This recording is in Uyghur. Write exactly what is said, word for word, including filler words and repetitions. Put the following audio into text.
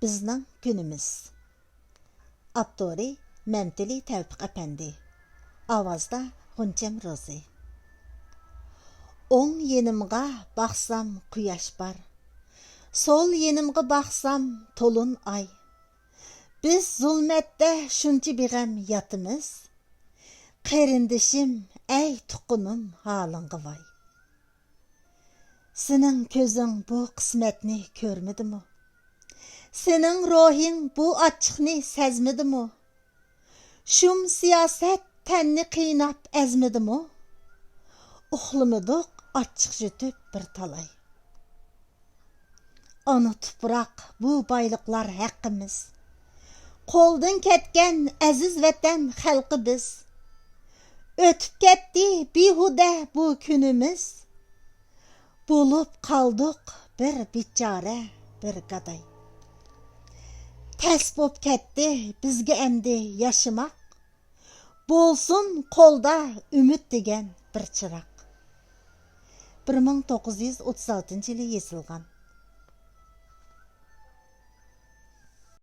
بىزنىڭ كۈنىمىز. ئاپتورى مەمتىلى تەۋپىق ئەپەندى. ئاۋازدا غۇنچەم روزى. ئوڭ يېنىمغا باقسام، قۇياش بار. سول يېنىمغا باقسام، تولۇن ئاي. بىز زۇلمەتتە شۇنچە بىغەم ياتىمىز. قېرىندىشىم، ئەي تۇغقىنىم، ھالىڭغا ۋاي. سېنىڭ كۆزۈڭ بۇ قىسمەتنى كۆرمىدىمۇ؟ سېنىڭ روھىڭ بۇ ئاچچىقنى سەزمىدىمۇ؟ شۇم سىياسەت تەننى قىيناپ ئەزمىدىمۇ؟ ئۇخلىمىدۇق ئاچچىق يۇتۇپ بىر تالاي. ئانا تۇپراق، بۇ بايلىقلار ھەققىمىز. قولدىن كەتكەن ئەزىز ۋەتەن خەلقى بىز. ئۆتۈپ كەتتى بىھۇدە بۇ كۈنىمىز. بولۇپ قالدۇق بىر بىچارە، بىر گاداي. تەس بوپ كەتتى بىزگە ئەمدى ياشىماق. بولسۇن قولدا ئۈمىد دېگەن بىر چىراغ. بىر مىڭ توققۇز يۈز ئوتتۇز ئالتىنچى يىلى يېزىلغان.